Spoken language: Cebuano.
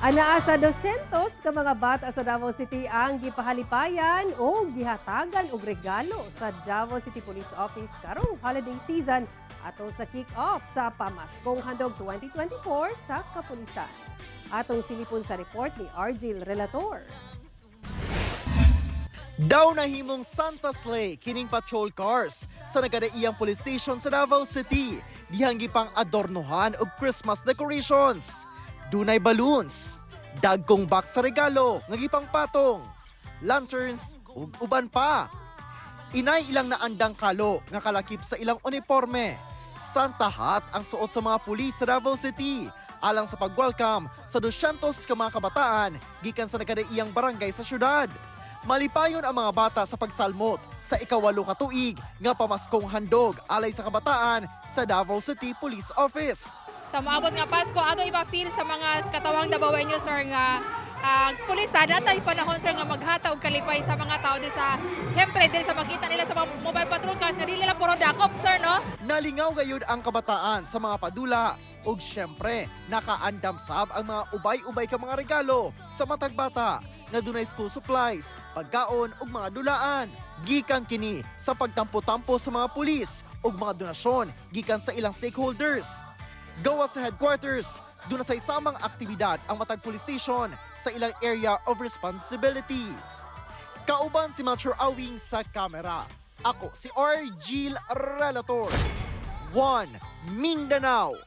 Anaa sa 200 ka mga bata sa Davao City ang gipahalipayan o gihatagan og regalo sa Davao City Police Office karong holiday season atol sa kick-off sa Pamaskong Handog 2024 sa Kapulisan. Atong silipon sa report ni Argil Relator. Daw nahimong Santa Sleigh kining patrol cars sa nagkadaiyang police station sa Davao City. Dihang gipang adornohan og Christmas decorations. Dunay balloons, dagkong box sa regalo nga gipang patong, lanterns ug uban pa. Inay ilang naandang kalo nga kalakip sa ilang uniforme. Santa hat ang suot sa mga pulis sa Davao City alang sa pag-welcome sa 200 ka mga kabataan gikan sa nagkadaiyang barangay sa syudad. Malipayon ang mga bata sa pagsalmot sa 8 ka tuig nga pamaskong handog alay sa kabataan sa Davao City Police Office. Sa moabot nga Pasko, ato ipa-feel sa mga katawang Dabawenyo, sir, nga ang pulis natay panahon, sir, nga maghata og kalipay sa mga tao diri sa, siyempre, diri sa makita nila sa mga mobile patrol cars nga dili lang puro dakop, sir, no? Nalingaw gayud ang kabataan sa mga padula ug syempre nakaandam sab ang mga ubay-ubay ka mga regalo sa matag bata nga dunay school supplies, pagkaon ug mga dulaan. Gikan kini sa pagtampo-tampo sa mga pulis ug mga donasyon gikan sa ilang stakeholders. Gawas sa headquarters, duna say samang aktibidad ang matag police station sa ilang area of responsibility. Kauban si Mature Awing sa kamera. Ako si R. Gil Relator. 1 Mindanao.